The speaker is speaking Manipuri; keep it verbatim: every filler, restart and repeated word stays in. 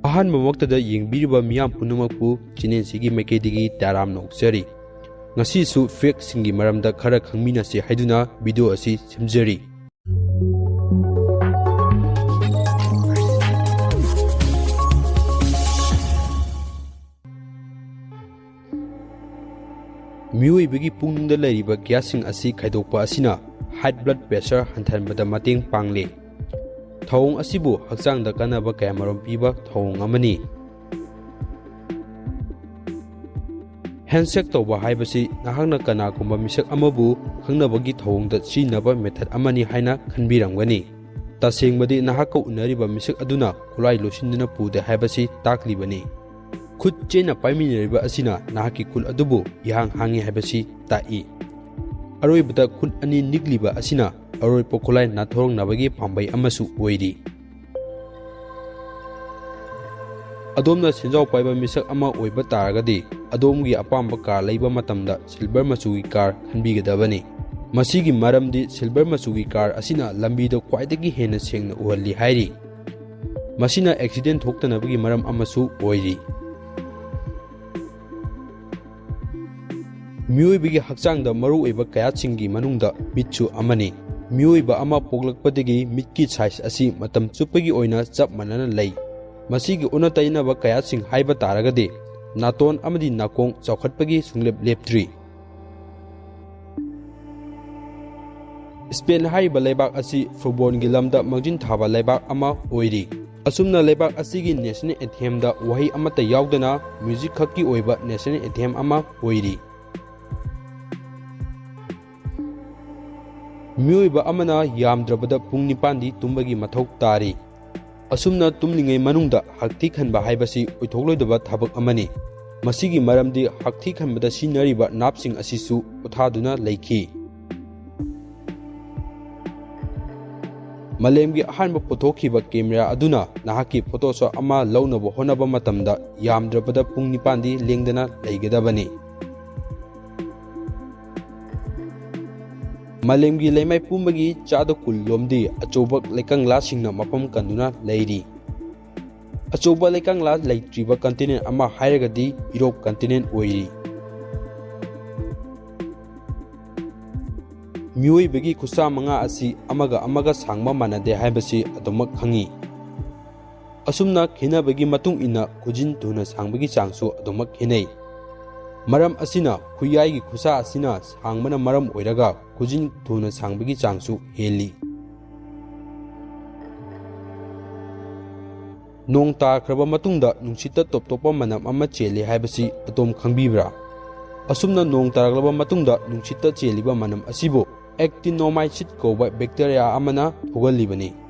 ꯑꯍꯥꯟꯕꯃꯛꯇꯗ ꯌꯦꯡꯕꯤꯔꯤꯕ ꯃꯤꯌꯥꯝ ꯄꯨꯝꯅꯃꯛꯄꯨ ꯆꯦꯅꯦꯜꯁꯤꯒꯤ ꯃꯥꯏꯀꯩꯗꯒꯤ ꯇꯔꯥꯝꯅ ꯑꯣꯛꯆꯔꯤ꯫ ꯉꯁꯤꯁꯨ ꯐꯦꯛꯁꯤꯡꯒꯤ ꯃꯔꯝꯗ ꯈꯔ ꯈꯪꯃꯤꯟꯅꯁꯤ ꯍꯥꯏꯗꯨꯅ ꯚꯤꯗꯤꯑꯣ ꯑꯁꯤ ꯁꯦꯝꯖꯔꯤ꯫ ꯃꯤꯑꯣꯏꯕꯒꯤ ꯄꯨꯛꯅꯤꯡꯗ ꯂꯩꯔꯤꯕ ꯒ꯭ꯌꯥꯁꯁꯤꯡ ꯑꯁꯤ ꯈꯥꯏꯗꯣꯛꯄ ꯑꯁꯤꯅ ꯍꯥꯏ ꯕ꯭ꯂꯗ ꯄ꯭ꯔꯦꯁꯔ ꯍꯟꯊꯍꯟꯕꯗ ꯃꯇꯦꯡ ꯄꯥꯡꯂꯤ꯫ ꯊꯧꯑꯣꯡ ꯑꯁꯤꯕꯨ ꯍꯛꯆꯥꯡꯗ ꯀꯥꯟꯅꯕ ꯀꯌꯥꯃꯔꯨꯝ ꯄꯤꯕ ꯊꯧꯑꯣꯡ ꯑꯃꯅꯤ꯫ ꯍꯦꯟꯁꯦꯛ ꯇꯧꯕ ꯍꯥꯏꯕꯁꯤ ꯅꯍꯥꯛꯅ ꯀꯅꯥꯒꯨꯝꯕ ꯃꯤꯁꯛ ꯑꯃꯕꯨ ꯈꯪꯅꯕꯒꯤ ꯊꯧꯑꯣꯡꯗ ꯁꯤꯖꯤꯟꯅꯕ ꯃꯦꯊꯗ ꯑꯃꯅꯤ ꯍꯥꯏꯅ ꯈꯟꯕꯤꯔꯝꯒꯅꯤ꯫ ꯇꯁꯦꯡꯕꯗꯤ ꯅꯍꯥꯛꯀ ꯎꯅꯔꯤꯕ ꯃꯤꯁꯛ ꯑꯗꯨꯅ ꯈꯨꯠꯂꯥꯏ ꯂꯣꯠꯁꯤꯟꯗꯨꯅ ꯄꯨꯗꯦ ꯍꯥꯏꯕꯁꯤ ꯇꯥꯛꯂꯤꯕꯅꯤ꯫ ꯈꯨꯠ ꯆꯦꯠꯅ ꯄꯥꯏꯃꯤꯟꯅꯔꯤꯕ ꯑꯁꯤꯅ ꯅꯍꯥꯛꯀꯤ ꯈꯨꯠ ꯑꯗꯨꯕꯨ ꯏꯍꯥꯡ ꯍꯥꯡꯉꯤ ꯍꯥꯏꯕꯁꯤ ꯇꯥꯛꯏ꯫ ꯑꯔꯣꯏꯕꯗ ꯈꯨꯠ ꯑꯅꯤ ꯅꯤꯛꯂꯤꯕ ꯑꯁꯤꯅ ꯑꯔꯣꯏꯕ ꯈꯨꯠꯂꯥꯏ ꯅꯥꯟꯊꯣꯔꯛꯅꯕꯒꯤ ꯄꯥꯝꯕꯩ ꯑꯃꯁꯨ ꯑꯣꯏꯔꯤ꯫ ꯑꯗꯣꯝꯅ ꯁꯦꯟꯖꯥꯎ ꯄꯥꯏꯕ ꯃꯤꯁꯛ ꯑꯃ ꯑꯣꯏꯕ ꯇꯥꯔꯒꯗꯤ, ꯑꯗꯣꯝꯒꯤ ꯑꯄꯥꯝꯕ ꯀꯥꯔ ꯂꯩꯕ ꯃꯇꯝꯗ ꯁꯤꯜꯚꯔ ꯃꯆꯨꯒꯤ ꯀꯥꯔ ꯈꯟꯕꯤꯒꯗꯕꯅꯤ꯫ ꯃꯁꯤꯒꯤ ꯃꯔꯝꯗꯤ ꯁꯤꯜꯚꯔ ꯃꯆꯨꯒꯤ ꯀꯥꯔ ꯑꯁꯤꯅ ꯂꯝꯕꯤꯗ ꯈ꯭ꯋꯥꯏꯗꯒꯤ ꯍꯦꯟꯅ ꯁꯦꯡꯅ ꯎꯍꯜꯂꯤ ꯍꯥꯏꯔꯤ꯫ ꯃꯁꯤꯅ ꯑꯦꯛꯁꯤꯗꯦꯟ ꯊꯣꯛꯇꯅꯕꯒꯤ ꯃꯔꯝ ꯑꯃꯁꯨ ꯑꯣꯏꯔꯤ꯫ ꯃꯤꯑꯣꯏꯕꯒꯤ ꯍꯛꯆꯥꯡꯗ ꯃꯔꯨꯑꯣꯏꯕ ꯀꯌꯥꯠꯁꯤꯡꯒꯤ ꯃꯅꯨꯡꯗ ꯃꯤꯠꯁꯨ ꯑꯃꯅꯤ꯫ ꯃꯤꯑꯣꯏꯕ ꯑꯃ ꯄꯣꯛꯂꯛꯄꯗꯒꯤ ꯃꯤꯠꯀꯤ ꯁꯥꯏꯖ ꯑꯁꯤ ꯃꯇꯝ ꯆꯨꯞꯄꯒꯤ ꯑꯣꯏꯅ ꯆꯞ ꯃꯥꯟꯅꯅ ꯂꯩ꯫ ꯃꯁꯤꯒꯤ ꯑꯣꯟꯅ ꯇꯩꯅꯕ ꯀꯌꯥꯠꯁꯤꯡ ꯍꯥꯏꯕ ꯇꯥꯔꯒꯗꯤ, ꯅꯥꯇꯣꯟ ꯑꯃꯗꯤ ꯅꯥꯀꯣꯡ ꯆꯥꯎꯈꯠꯄꯒꯤ ꯁꯨꯡꯂꯦꯞ ꯂꯦꯞꯇ꯭ꯔꯤ꯫ ꯁ꯭ꯄꯦꯟ ꯍꯥꯏꯔꯤꯕ ꯂꯩꯕꯥꯛ ꯑꯁꯤ ꯐꯨꯠꯕꯣꯜꯒꯤ ꯂꯝꯗ ꯃꯥꯡꯖꯤꯟ ꯊꯥꯕ ꯂꯩꯕꯥꯛ ꯑꯃ ꯑꯣꯏꯔꯤ꯫ ꯑꯁꯨꯝꯅ ꯂꯩꯕꯥꯛ ꯑꯁꯤꯒꯤ ꯅꯦꯁꯅꯦꯜ ꯑꯦꯟꯊꯦꯝꯗ ꯋꯥꯍꯩ ꯑꯃꯠꯇ ꯌꯥꯎꯗꯅ ꯃ꯭ꯌꯨꯖꯤꯛ ꯈꯛꯀꯤ ꯑꯣꯏꯕ ꯅꯦꯁꯅꯦꯜ ꯑꯦꯟꯊꯦꯝ ꯑꯃ ꯑꯣꯏꯔꯤ꯫ ꯃꯤꯑꯣꯏꯕ ꯑꯃꯅ ꯌꯥꯝꯗ꯭ꯔꯕꯗ ꯄꯨꯡ ꯅꯤꯄꯥꯟꯗꯤ ꯇꯨꯝꯕꯒꯤ ꯃꯊꯧ ꯇꯥꯔꯤ꯫ ꯑꯁꯨꯝꯅ ꯇꯨꯝꯂꯤꯉꯩ ꯃꯅꯨꯡꯗ ꯍꯛꯊꯤ ꯈꯟꯕ ꯍꯥꯏꯕꯁꯤ ꯑꯣꯏꯊꯣꯛꯂꯣꯏꯗꯕ ꯊꯕꯛ ꯑꯃꯅꯤ꯫ ꯃꯁꯤꯒꯤ ꯃꯔꯝꯗꯤ ꯍꯛꯊꯤ ꯈꯟꯕꯗ ꯁꯤꯖꯤꯟꯅꯔꯤꯕ ꯅꯥꯞꯁꯤꯡ ꯑꯁꯤꯁꯨ ꯄꯣꯊꯥꯗꯨꯅ ꯂꯩꯈꯤ꯫ ꯃꯥꯂꯦꯝꯒꯤ ꯑꯍꯥꯟꯕ ꯄꯨꯊꯣꯛꯈꯤꯕ ꯀꯦꯃꯦꯔꯥ ꯑꯗꯨꯅ ꯅꯍꯥꯛꯀꯤ ꯐꯣꯇꯣꯁꯣꯠ ꯑꯃ ꯂꯧꯅꯕ ꯍꯣꯠꯅꯕ ꯃꯇꯝꯗ ꯌꯥꯝꯗ꯭ꯔꯕꯗ ꯄꯨꯡ ꯅꯤꯄꯥꯟꯗꯤ ꯂꯦꯡꯗꯅ ꯂꯩꯒꯗꯕꯅꯤ꯫ ꯃꯥꯂꯦꯝꯒꯤ ꯂꯩꯃꯥꯏ ꯄꯨꯝꯕꯒꯤ ꯆꯥꯗ ꯀꯨꯟ ꯂꯣꯝꯗꯤ ꯑꯆꯧꯕ ꯂꯩꯀꯪꯂꯥꯁꯤꯡꯅ ꯃꯐꯝ ꯀꯟꯗꯨꯅ ꯂꯩꯔꯤ꯫ ꯑꯆꯧꯕ ꯂꯩꯀꯪꯂꯥ ꯂꯩꯇ꯭ꯔꯤꯕ continent ꯑꯃ ꯍꯥꯏꯔꯒꯗꯤ Europe continent ꯑꯣꯏꯔꯤ꯫ ꯃꯤꯑꯣꯏꯕꯒꯤ ꯈꯨꯠꯁꯥ ꯃꯉꯥ ꯑꯁꯤ ꯑꯃꯒ ꯑꯃꯒ ꯁꯥꯡꯕ ꯃꯥꯟꯅꯗꯦ ꯍꯥꯏꯕꯁꯤ ꯑꯗꯨꯃꯛ ꯈꯪꯏ꯫ ꯑꯁꯨꯝꯅ ꯈꯦꯠꯅꯕꯒꯤ ꯃꯇꯨꯡ ꯏꯟꯅ ꯈꯨꯖꯤꯟ ꯊꯨꯅ ꯁꯥꯡꯕꯒꯤ ꯆꯥꯡꯁꯨ ꯑꯗꯨꯃꯛ ꯈꯦꯠꯅꯩ꯫ ꯃꯔꯝ ꯑꯁꯤꯅ ꯈꯨꯌꯥꯏꯒꯤ ꯈꯨꯠꯁꯥ ꯑꯁꯤꯅ ꯁꯥꯡꯕꯅ ꯃꯔꯝ ꯑꯣꯏꯔꯒ ꯈꯨꯖꯤꯟ ꯊꯨꯅ ꯁꯥꯡꯕꯒꯤ ꯆꯥꯡꯁꯨ ꯍꯦꯜꯂꯤ꯫ ꯅꯣꯡ ꯇꯥꯈ꯭ꯔꯕ ꯃꯇꯨꯡꯗ ꯅꯨꯡꯁꯤꯠꯇ ꯇꯣꯞ ꯇꯣꯞꯄ ꯃꯅꯝ ꯑꯃ ꯆꯦꯜꯂꯤ ꯍꯥꯏꯕꯁꯤ ꯑꯗꯣꯝ ꯈꯪꯕꯤꯕ꯭ꯔꯥ? ꯑꯁꯨꯝꯅ ꯅꯣꯡ ꯇꯥꯔꯛꯂꯕ ꯃꯇꯨꯡꯗ ꯅꯨꯡꯁꯤꯠꯇ ꯆꯦꯜꯂꯤꯕ ꯃꯅꯝ ꯑꯁꯤꯕꯨ actinomycete ꯀꯧꯕ bacteria ꯑꯃꯅ ꯊꯣꯛꯍꯜꯂꯤꯕꯅꯤ꯫